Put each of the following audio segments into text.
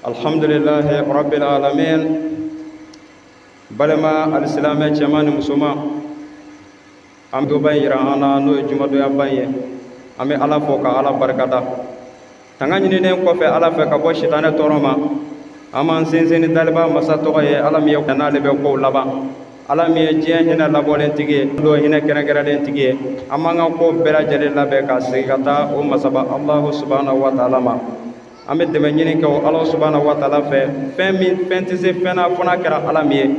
Alhamdulillahi rabbil alamin. Balima alisilamɛ cɛman ni musoman, an donba in yira an na, n'o ye jumadonyaba ye. An bɛ Ala fo ka Ala barikada. Tanga ɲininen kɔfɛ Ala fɛ ka bɔ sitanɛ tɔɔrɔ ma, an b'an sinsin ni daliba masa tɔgɔ ye, Ala min ye n'ale bɛ kow laban, Ala min ye diɲɛ hinɛ labɔlen tigi ye, don hinɛ kɛrɛnkɛrɛnlen tigi ye. An b'an ka ko bɛɛ lajɛlen labɛn ka segin ka taa o masaba Alahu subahana wa taala ma. An bɛ dɛmɛ ɲini kɛ o Ala subahana wa taala fɛ. Fɛn min fɛn tɛ se fɛn na fo n'a kɛra Ala min ye,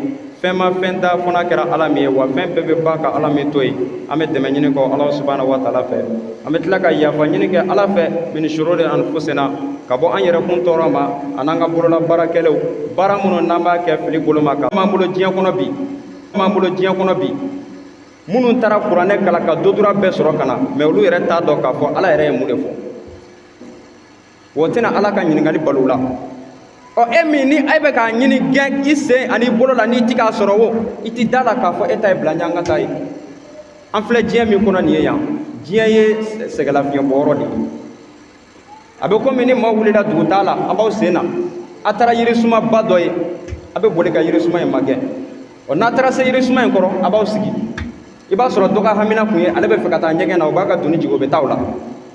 fɛn ma fɛn da fo n'a kɛra Ala min ye, wa fɛn bɛɛ bɛ ban ka Ala min to yen. An bɛ dɛmɛ ɲini kɛ o Ala subahana wa taala fɛ. An bɛ tila ka yafa ɲini kɛ Ala fɛ min shururi anfusina, ka bɔ an yɛrɛ kun tɔɔrɔ ma an'an ka bolola baara kɛlenw, baara minnu n'an b'a kɛ fili bolo ma. Ka b'an bolo diɲɛ kɔnɔ bi, b'an bolo diɲɛ kɔnɔ bi, minnu taara kuranɛ kalan ka doctorat bɛɛ sɔrɔ ka na, mais olu yɛrɛ t'a dɔn k'a fɔ Ala yɛrɛ ye mun de fɔ. O tɛna Ala ka ɲininkali balo la. Ɔ, e min ni e bɛ k'a ɲini gɛn i sen ani i bolo la, n'i ti k'a sɔrɔ, o i ti da la k'a fɔ e ta ye bila ɲɛ, an ka taa ye. An filɛ diɲɛ min kɔnɔ nin ye yan, diɲɛ ye sɛgɛlafiɲɛbɔyɔrɔ de ye. A bɛ komi ni maa wulila dugutaa la, a b'aw sen na, a taara yirisumaba dɔ ye, a bɛ boli ka yirisuma in magɛn. Ɔ, n'a taara se yirisuma in kɔrɔ, a b'aw sigi. I b'a sɔrɔ dɔ ka hamina kun ye ale bɛ fɛ ka taa ɲɛgɛn na, o b'a ka doni jigin, o bɛ taa o la.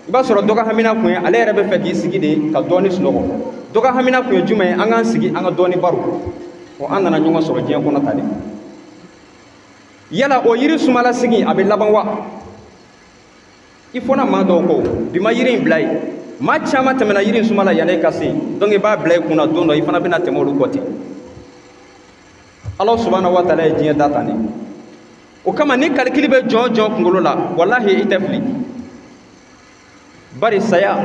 I b'a sɔrɔ dɔ ka hamina kun ye ale yɛrɛ bɛ fɛ k'i sigi de ka dɔɔni sunɔgɔ. Dɔ ka hamina kun ye jumɛn ye? An k'an sigi, an ka dɔɔni baro. Ɔ, an nana ɲɔgɔn sɔrɔ diɲɛ kɔnɔ tan de. Yala o yiri sumala sigi, a bɛ laban wa? I fɔna maa dɔw kɔ bi ma yiri in bila yen, maa caman tɛmɛna yiri in suma la yanni e ka se yen. Donc i b'a bila i kunna, don dɔ i fana bɛna tɛmɛ olu kɔ ten. Ala subahana wa taala ye diɲɛ da tan de. O kama ni kalikili bɛ jɔn jɔn kunkolo la, walahi i tɛ fili. Bari saya,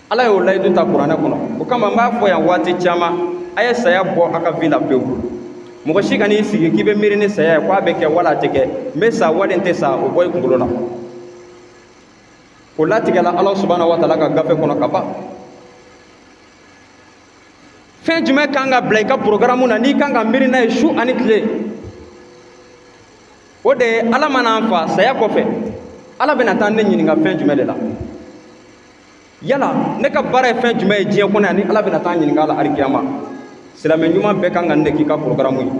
Ala y'o layidu ta kuranɛ kɔnɔ. O kama n b'a fɔ yan waati caman, a ye saya bɔ a ka vie la pewu. Mɔgɔ si kan'i sigi k'i bɛ miiri ni saya ye, k'a bɛ kɛ wala a tɛ kɛ, n bɛ sa wali n tɛ sa, o bɔ i kunkolo la. O latigɛla Ala subahana wa taala ka gafe kɔnɔ ka ban. Fɛn jumɛn kan ka bila i ka programme na n'i kan ka miiri n'a ye su ani tile? O de ye Ala mana an fa saya kɔfɛ, Ala bɛna taa ne ɲininka fɛn jumɛn de la? Yala ne ka baara ye fɛn jumɛn ye diɲɛ kɔnɔ yan ni Ala bɛna taa ɲininka a la alikiyama? Silamɛ ɲuman bɛɛ kan ka nin de k'i ka programme ye,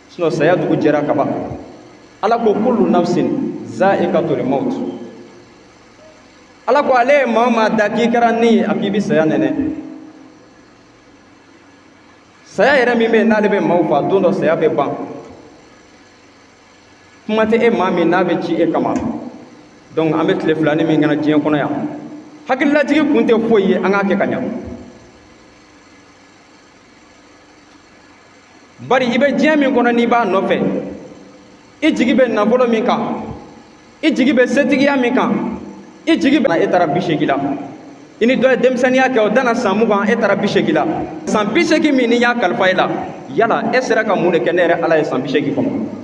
sinon saya dugu jɛra ka ban. Ala ko kullu nafsin za'iqatul maut. Ala ko ale ye maa o maa da k'i kɛra ni ye, a k'i bɛ saya nɛnɛ. Saya yɛrɛ min bɛ yen n'ale bɛ maaw fa, don dɔ saya bɛ ban. Kuma tɛ e maa min n'a bɛ ci e kama. Donc an bɛ tile filanin min kɛra diɲɛ kɔnɔ yan, hakililajigi kun tɛ foyi ye, an k'a kɛ ka ɲa. Bari i bɛ diɲɛ min kɔnɔ n'i b'a nɔfɛ, i jigi bɛ nafolo min kan, i jigi bɛ setigiya min kan, i jigi bɛ, e taara 80 la, i ni dɔ ye denmisɛnninya kɛ, o danna san 20, e taara 80 la. San 80 min n'i y'a kalifa e la, yala e sera ka mun de kɛ ne yɛrɛ Ala ye san 80 kɔnɔ?